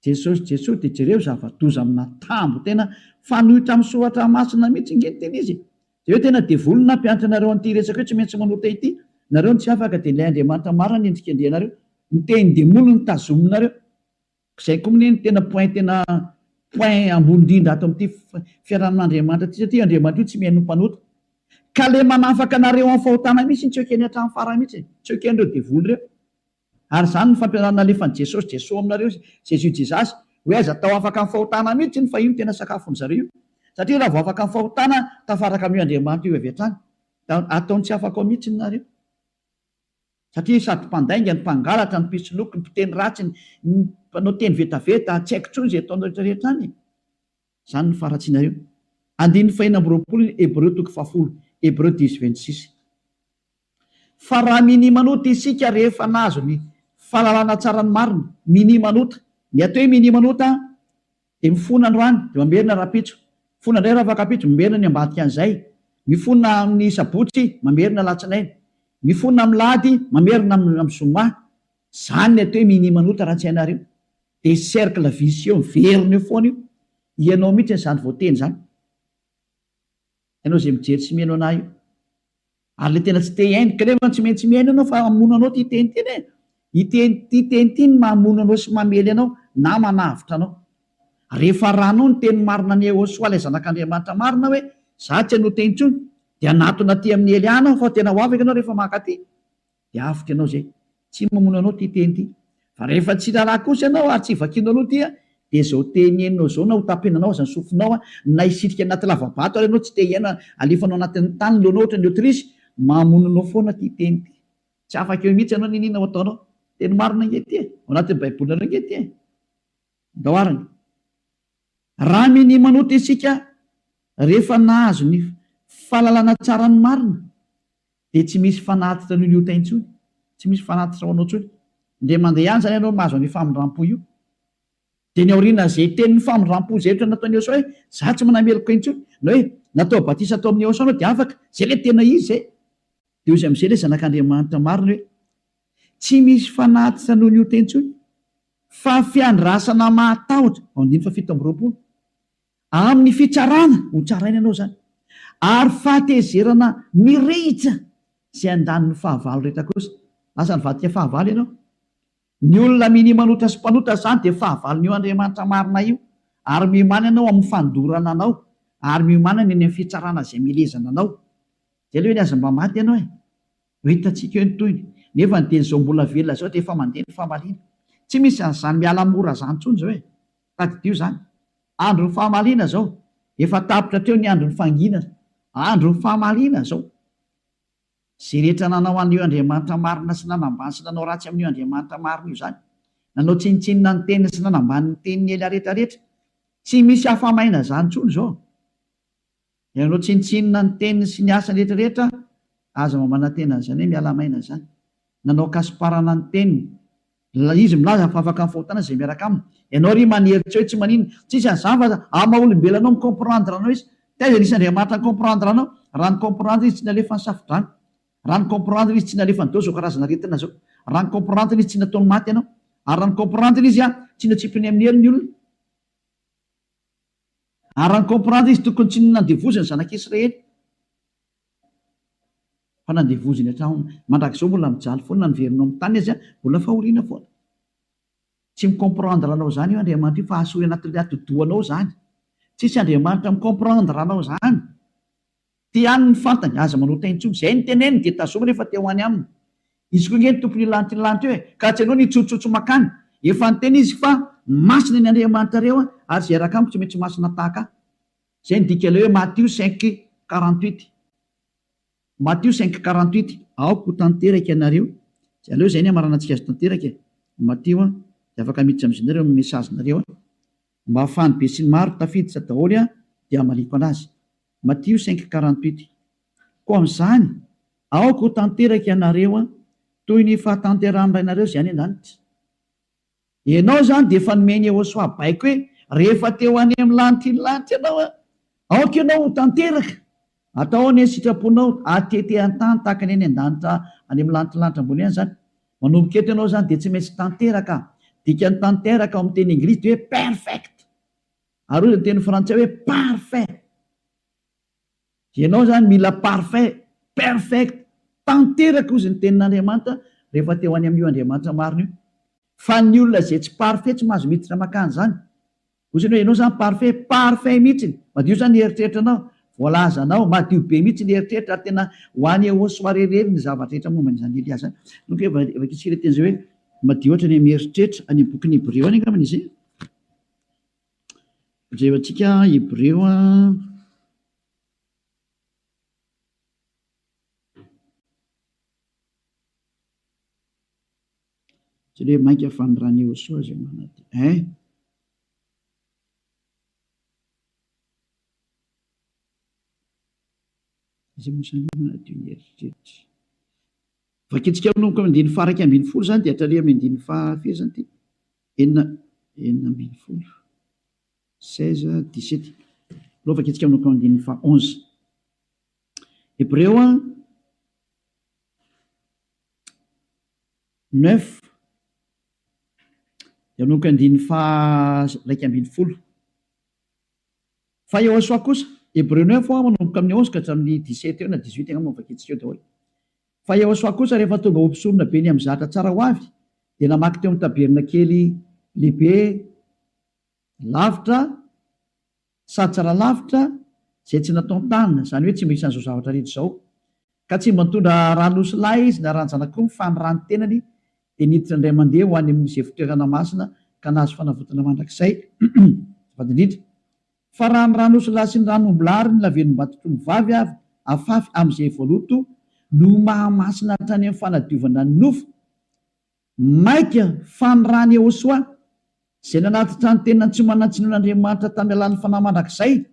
Jesosy Jesoa dia jereo zava-doza amina tambo tena fanohitra amin'ny soratra masina mihitsy nge ny tena izy e! Jereo tena devoly no nampianatra anareo an'ity resaka hoe tsy maintsy manota ity, nareo no tsy afaka dia ilay Andriamanitra marina no endrikendrehanareo, ny tenin-demoly no tazominareo, izay koa anie no tena point tena point ambony indrindra ato amin'ity fiarahamin'Andriamanitra ity satria Andriamanitra io tsy mihaino ny mpanota ka le manafaka anareo amin'ny fahotana mihitsy no tsy ekeny hatramin'ny farany mihitsy e! tsy eken'ireo devoly ireo. Ary izany no fampianarana alefan'i Jesosy, Jesoa aminareo, Jésus Jesus, hoe aza atao afaka amin'ny fahotana mihitsy iny fa io no tena sakafon'ny zareo io. Satria raha vao afaka amin'ny fahotana, tafaraka amin'io Andriamanitra io avy hatrany. Da ataony tsy afaka ao mihitsy nareo. Satria sady mpandainga, ny mpangalatra, ny mpisoloky, ny mpiteny ratsy, ny mpanao teny vetaveta, tsy haiko intsony izay ataonareo rehetra rehetra any e. Izany no faharatsianareo. Andininy fahenina amby 20 Hebreo toko fahafolo, Hébreux dix 26. Fa raha minia manota isika rehefa nahazo ny fahalalana tsara ny marina, minia manota. Ny atao hoe minia manota dia mifona androany dia mamerina rahampitso, mifona indray rahafakampitso, mamerina ny ambadika an'izay, mifona amin'ny sabotsy, mamerina alatsinainy, mifona amin'ny lahady, mamerina amin'ny zoma. Izany ny atao hoe minia manota raha tsy hainareo. Dia cercle vicieux miverina eo foana io. Ianao mihitsy izany voateny izany. Ianao izay mijery sy mihaino anah io. Ary le tena tsy te hihaino, kanefa tsy maintsy mihaino ianao fa hamono anao ity teny ity anie. Ity ity teny ity no mamono anao sy mamely anao na manavotra anao. Rehefa arahanao ny teny marina an'i Yehosua ilay zanak'Andriamanitra marina hoe za tsy hanota intsony dia hanatona aty amin'i Elia anao fa tena ho afaka ianao rehefa mankaty. Dia avotra ianao izay. Tsy mamono anao ity teny ity. Fa rehefa tsy raharaha kosa ianao ary tsy vakianao aloha ity dia izao teny henonao izao na ho tapenanao aza ny sofinao na hisitrika anaty lava-bato ary ianao tsy te hihaino alefanao anatin'ny tany ny lohanao ohatran'ny autruche, mamono anao foana ity teny ity. Tsy afaka eo mihitsy ianao n'inon'inona ho ataonao. Teny marina ange ity e. Ao anatin'ny baibolinareo ange ity e. Ndao arany. Raha minia manota isika rehefa nahazo ny fahalalana tsara ny marina Dia tsy misy fanatitra noho ny ota intsony. Tsy misy fanatitra ho anao intsony. Indray mandeha ihany izany ianao mahazo an'io famindrampo io. Dia ny aorianan'izay tenin'ny famindrampo izay ohatra nataon'i Yehosua hoe, za tsy manameloka intsony, na hoe natao batisa tao amin'i Yehosua anao dia afaka. Izay ilay tena izy izay. Dia hoy izy amin'izay ilay zanak'Andriamanitra marina hoe, tsy misy fanatitra noho ny ota intsony, fa fiandrasana mahatahotra, ao andininy faha 27. Amin'ny fitsarana, ho tsaraina ianao izany, ary fahatezerana mirehitra izay handany ny fahavalo rehetra kosa. Lasa nivadika fahavalo ianao. Ny olona minia manota sy mpanota izany dia fahavalon'io Andriamanitra marina io, ary miomàna ianao amin'ny fandorana anao, ary miomàna ny any amin'ny fitsarana izay mielezana anao. Izay aloha eny aza mba maty ianao e! Ho hitantsika eo ny tohiny. Nefa ny dia izao mbola velona izao dia efa mandeha ny famaliana. Tsy misy an'izany miala mora izany intsony izao e! Tadidio izany. Andron'ny famaliana izao. Efa tapitra hatreo ny andron'ny fanginana. Andron'ny famaliana izao. Izay rehetra nanao an'io Andriamanitra marina sy nanambany sy nanao ratsy amin'io Andriamanitra marina io izany. Nanao tsinontsinona ny teniny sy nanambany ny tenin'i Elia rehetrarehetra. Tsy misy afa-maina izany intsony izao. Ianao tsinontsinona ny teniny sy ny asany rehetra rehetra aza mba manantena an'izany hoe miala maina izany. Nanao kasiparana ny teniny. Izy milaza fa afaka amin'ny fahotana izay miaraka aminy. Ianao ry manery tsy hoe tsy maninona. Tsisy an'izany fa amin'ny maha olombelona anao mi-comprendre anao izy. Taiza nisy Andriamanitra ni-comprendre anao? Raha ni-comprendre izy tsy nalefa ny safodrano. Raha ni-comprendre izy tsy nalefa ny dao izao karazana aretina izao. Raha ni-comprendre izy tsy nataony maty ianao. Ary raha ni-comprendre izy tsy natsipiny amin'ny helo ny olona. Ary raha ni-comprendre izy tokony tsy nandevoziny ny zanak'Israely fa nandevoziny hatramin'ny mandrakizao mbola mijaly foana na niverina ao amin'ny tany aza mbola fahoriana foana. Tsy mi-comprendre anao izany io Andriamanitra io fa asory anatin'ilay atidohanao izany. Tsisy Andriamanitra mi-comprendre anao izany. Ty any ny fantany, aza manota intsony. Izay ny teneniny dia tazomy rehefa te ho any aminy. Izy koa ange ny tompon'io lanitra io lanitra io e! Ka tsy ianao no hitsotsotsy makany. Efa niteny izy fa masina ny Andriamanitrareo ary izay hiaraka amiko tsy maintsy masina tahaka ahy. Izay ny dikan'ilay hoe Matio 5, 48. Matio 5, 48, Aoka ho tanteraka ianareo. Aleo izay ny hamaranantsika azy tanteraka e! Matio an, dia afaka miditra amin'izay nareo amin'ny message-nareo an. Mba ahafahan'ny besinimaro tafiditra daholo an, dia hamaliako anazy. Matio 5, 48, Koa amin'izany, aoka ho tanteraka ianareo an, toy ny fahatanterahan'ny Rainareo izay any an-danitra. Ianao izany dia efa nomen'i Yehosua baiko hoe, rehefa te ho any amin'ny lanitry ny lanitra ianao an, aoka ianao ho tanteraka. Atao anie ny sitraponao, atete an-tany tahaka ny any an-danitra any amin'ny lanitry ny lanitra ambony any izany. Manomboka eto ianao izany dia tsy maintsy tanteraka. Dikan'ny tanteraka ao amin'ny teny anglisy dia hoe perfect. Ary hoy ny teny frantsay hoe parfait. Ianao izany mila parfait, perfect, tanteraka hozy ny tenin'Andriamanitra rehefa te ho any amin'io Andriamanitra marina io. Fa ny olona izay tsy parfait tsy mahazo miditra makany izany. Hozy ny hoe ianao izany parfait, parfait mihitsiny, madio izany ny eritreritranao, voalazanao, madio be mihitsy ny eritreritra ary tena ho any eo soirée irery ny zavatra rehetra momba an'izany Elia izany. Donc vakintsika ilay teny izay hoe madio ohatra ny amin'ny eritreritra, any amin'ny bokin'ny Hebreo any angambany izy. Jerentsika Hebreo a. Tsy hoe mainka fa ny ran'i Yehosua izay manadio. Hein? Iza moa izany manadio ny eritreritra? Vakintsika manomboka amin'ny andininy faha 11 izany dia hatrany amin'ny andininy faha firy izany ity? Enina, 16, 16, 17. Aleo vakintsika manomboka amin'ny andininy faha 11. Hebreo 9 dia manomboka andininy faha 11. Fa Yehosua kosa, Hebreo 9 manomboka amin'ny 11 ka hatramin'ny 17 eo na 18 angamba no vakintsika eo daholo. Fa Yehosua kosa rehefa tonga ho mpisorona be ny amin'ny zatra tsara ho avy, dia namaky teo amin'ny tabernakely lehibe lavitra sady tsara lavitra izay tsy nataon-tanana, izany hoe tsy mba isan'izao zavatra rehetra izao. Ka tsy mba nitondra ran'osilahy izy na ran-janak'omby fa ny ran'ny tenany dia niditra indray mandeha ho any amin'izay fitoerana masina ka nahazo fanavotana mandrakizay. Azafady indrindra. Fa raha ny ran'osilahy sy ny ran'ombilahy ary ny lavenom-batotr'ombivavy avy afafy amin'izay voaloto no mahamasina hatrany amin'ny fanadiovana ny nofo, Mainka fa ny ran'i Yehosua, izay nanatitra ny tenany tsy manan-tsinoan'Andriamanitra tamin'ny alalan'ny Fanahy mandrakizay,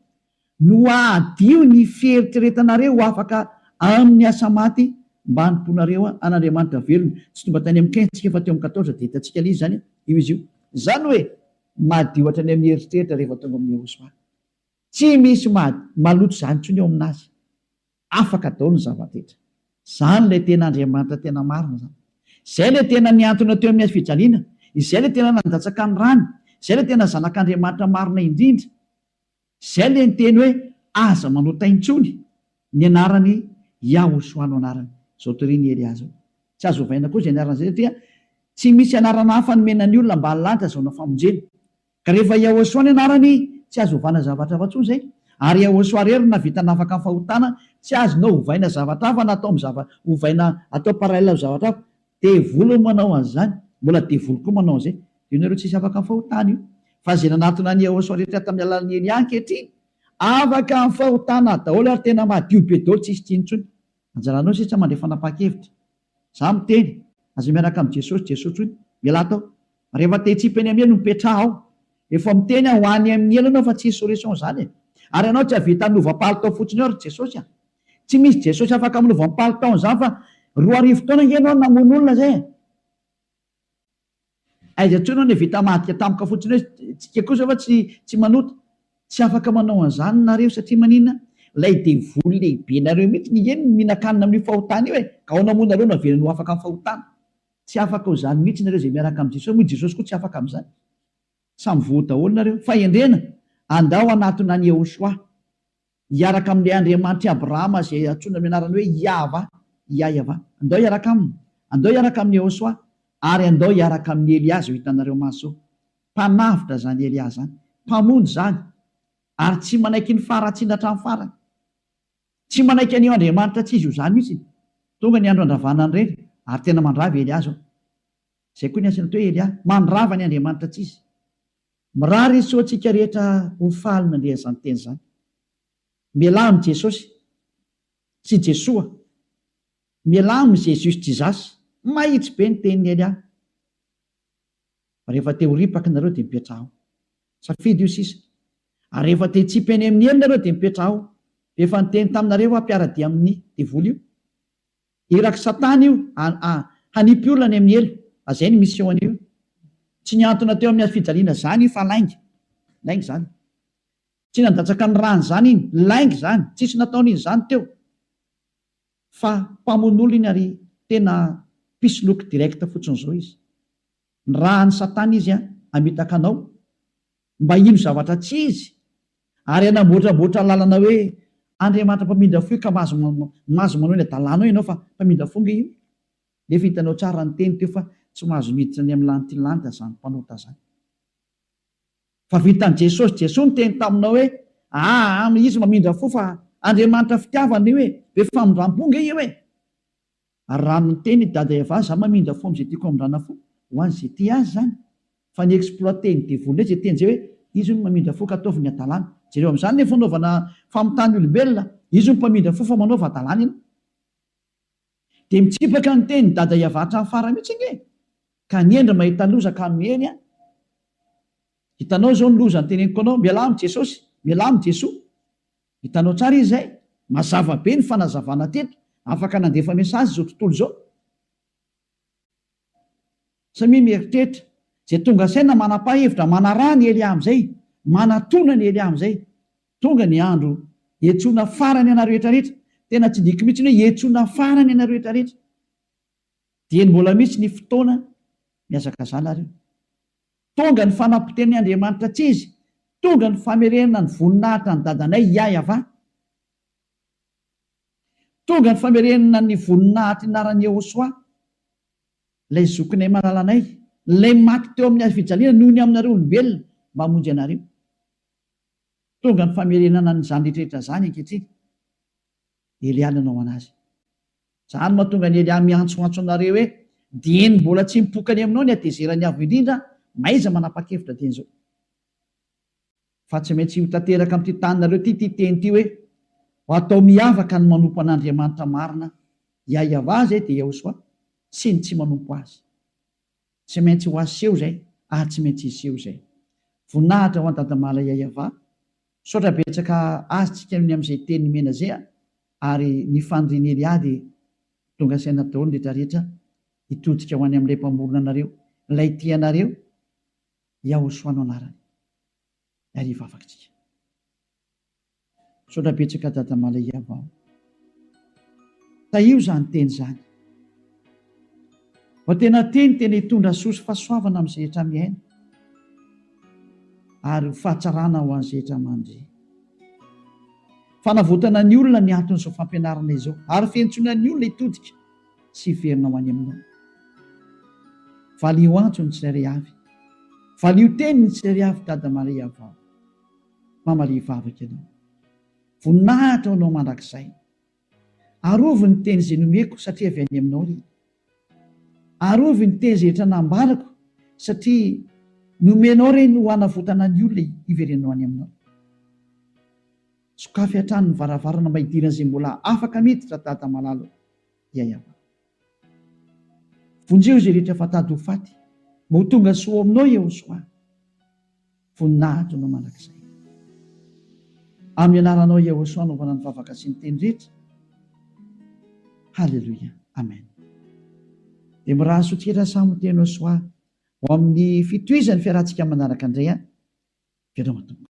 no hahadio ny fieritreretanareo ho afaka amin'ny asa maty mba hanompoanareo an'Andriamanitra velona. Tsy tonga tany amin'ny 15 isika fa teo amin'ny 14 dia hitantsika ilay izy izany, io izy io. Izany hoe madio hatrany amin'ny eritreritra rehefa tonga amin'i Yehosua. Tsy misy maloto izany intsony eo aminazy. Afaka daholo ny zava-drehetra. Izany ilay tena Andriamanitra tena marina izany. Izay ilay tena nihantona teo amin'ny hazo fijaliana. Izay ilay tena nandatsaka ny rany. Izay ilay tena Zanak'Andriamanitra marina indrindra. Izay ilay niteny hoe aza manota intsony. Ny anarany Yahoshuah no anarany. Izao torian'i Elia izao. Tsy azo ovaina koa izay anarana izay satria tsy misy anarana hafa nomena ny olona ambany lanitra azahoana famonjena. Ka rehefa Yahoshuah ny anarany, tsy azo ovana zavatra hafa intsony izay. Ary Yahoshuah irery no nahavita nafaka ny fahotana, tsy azonao ovaina zavatra hafa na atao amin'ny zava, ovaina atao parallèle amin'ny zavatra hafa. Devoly no manao an'izany, mbola devoly koa manao an'izay. Io nareo tsisy afaka amin'ny fahotana io. Fa izay nanatona an'i Yahoshuah rehetra tamin'ny alalan'i Elia ankehitriny, afaka amin'ny fahotana daholo ary tena madio be daholo tsisy tsiny intsony. Anjaranao sisa mandray fanapahan-kevitra. Za miteny, aza miaraka amin'i Jesosy, Jesosy hoy, mialà tao. Rehefa te hitsipy any amin'ny helo mipetraha ao. Efa miteny aho ho any amin'ny helo ianao fa tsisy solution zany e. Ary ianao tsy hahavita hanova palitao fotsiny eo ry Jesosy a. Tsy misy Jesosy afaka manova ny palitaony zany fa 2000 taona ange ianao namono olona zay e. Aiza intsony ianao no vita hamadika tampoka fotsiny hoe tsika kosa fa tsy tsy manota. Tsy afaka manao an'izany nareo satria maninona? Ilay devoly lehibenareo mihitsy nge no mihinan-kanina amin'io fahotana io e! Ka ahoana moa nareo no avelany ho afaka amin'ny fahotana? Tsy afaka ho izany mihitsy nareo izay miaraka amin'i Jesosy, moa i Jesosy koa tsy afaka amin'izany. Samy voa daholo nareo. Fahendrena, andao hanatona an'i Yehoshuah. Hiaraka amin'ilay Andriamanitr'i Abrahama izay antsoina amin'ny anarany hoe Iahvah, Iaiavah. Andao hiaraka aminy. Andao hiaraka amin'i Yehoshuah. Ary andao hiaraka amin'i Elia izao hitanareo maso izao. Mpanavotra izany Elia izany. Mpamonjy izany. Ary tsy manaiky ny faharatsiana hatramin'ny farany. Tsy manaiky an'io Andriamanitra tsy izy io izany mihitsy. Tonga ny andro handravana an'ireny, ary tena mandrava i Elia izao. Izay koa ny asany atao hoe Elia. Mandrava ny Andriamanitra tsy izy. Mirary soa antsika rehetra ho faly nandre an'izany teny izany. Mialà amin'i Jesosy sy Jesoa. Mialà amin'i Jesus Jesus. Mahitsy be ny tenin'i Elia. Fa rehefa te ho ripaka nareo dia mipetraha ao. Safidy io sisa. Ary rehefa te hitsipy any amin'ny helo nareo dia mipetraha ao. Efa niteny taminareo aho mpiara-dia amin'ny devoly io. Irak'i satana io hanipy olona any amin'ny helo. Fa zay ny mission an'io. Tsy nihantona teo amin'ny hazofijaliana zany io fa lainga. Lainga zany. Tsy nandatsaka ny rany zany iny. Lainga zany. Tsisy nataony iny zany teo. Fa mpamono olona iny ary tena mpisoloky direct fotsiny zao izy. Nirahan'i satana izy hamitaka anao mba hino zavatra tsy izy ary hanamboatramboatra lalana hoe Andriamanitra mpamindra fo io ka mahazo mahazo manao ny adalanao ianao fa mpamindra fo nge io. Nefa hitanao tsara ny teny teo fa tsy mahazo miditra any amin'ny lanity lanitra zany mpanota zany. Fa vitan'i Jesosy, Jesoa niteny taminao hoe aa izy mamindra fo fa Andriamanitra fitiavana io e, be famindrampo nge io e. Ary raha niteny i Dada Eva za mamindra fo amin'izay tiako hamindrana fo, ho an'izay tia azy izany. Fa ny exploiter-n'ny devoly indray izay teny izay hoe izy hono mamindra fo ka ataovy ny hadalana. Jereo amin'izany ny fanaovana famitahana olombelona, izy hono mpamindra fo fa manaova hadalana ianao. Dia mitsipaka ny tenin'i Dada Eva hatramin'ny farany mihitsy ange e! Ka ny hendry mahita loza ka miheny an! Hitanao izao ny loza noteneniko anao, mialà amin'i Jesosy, mialà amin'i Jesoa. Hitanao tsara izy izay? Mazava be ny fanazavana teto, afaka nandefa message izao tontolo izao. Samia mieritreritra, izay tonga saina manapahevitra manaraha ny Elia amin'izay, manatona ny Elia amin'izay. Tonga ny andro hiantsoana farany anareo rehetra rehetra, tena tsindriako mihitsy ny hoe hiantsoana farany anareo rehetra rehetra. Dieny mbola misy ny fotoana mihazakazaha nareo. Tonga ny fanapotehan'ny Andriamanitra tsy izy, tonga ny famerenana ny voninahitra ny dadanay Yahyav. Tonga ny famerenana ny voninahitry ny anaran'i Yehosua, ilay zokinay malalanay, ilay maty teo amin'ny hazo fijaliana noho ny aminareo olombelona mba hamonjy anareo. Tonga ny famerenana an'izany rehetra rehetra izany ankehitriny. Elia nanao anazy. Izany no mahatonga an'i Elia miantsoantso anareo hoe, Dieny mbola tsy mipoka any aminao ny hatezeran'ny Avo Indrindra, mahaiza manapa-kevitra dieny izao. Fa tsy maintsy ho tanteraka amin'ity taninareo ity ity teny ity hoe, Ho atao miavaka ny manompo an'Andriamanitra marina, Yahyav izay dia Yahoshuah, sy ny tsy manompo Azy. Tsy maintsy ho aseho izay ary tsy maintsy hiseho izay. Voninahitra ho an'i Dadamala Yahyav. Misaotra betsaka azy tsika ny amin'izay teny nomena zay a! Ary ny fanirian'i Elia dia tonga saina daholo ny rehetra rehetra hitodika ho any amin'ilay Mpamorona anareo, ilay tia anareo, Yahoshua no anarany. Ary hivavaka tsika. Misaotra betsaka Dada Malaiava o. Tahio izany teny izany. Mba tena teny tena hitondra soa sy fahasoavana amin'izay rehetra mihaino ary ho fahatsarana ho an'izay rehetra mandre. Fanavotana ny olona ny anton'izao fampianarana izao ary fiantsoana ny olona hitodika sy hiverina ho any aminao. Valio antso ny tsirairay avy. Valio teny ny tsirairay avy Dada Maria vao. Mamalia vavaka ianao. Voninahitra ho anao mandrakizay. Arovy ny teny izay nomeko satria avy any aminao ry. Arovy ny teny izay rehetra nambarako satria nomenao ireny ho hanavotana ny olona hiverenao any aminao. Sokafy hatrany ny varavarana mba hidiran'izay mbola afaka miditra Dada malala o. Yayava. Vonjeo izay rehetra fa tady ho faty mba ho tonga soa ao aminao Yehosoa. Voninahitra anao mandrakizay. Amin'ny anaranao Yehosoa anaovana ny vavaka sy ny teny rehetra. Haleloia. Amen. Dia mirary soa tsika samy ho teny Soa ho amin'ny fitohizan'ny fiarahantsika manaraka indray an. Veloma tompoko.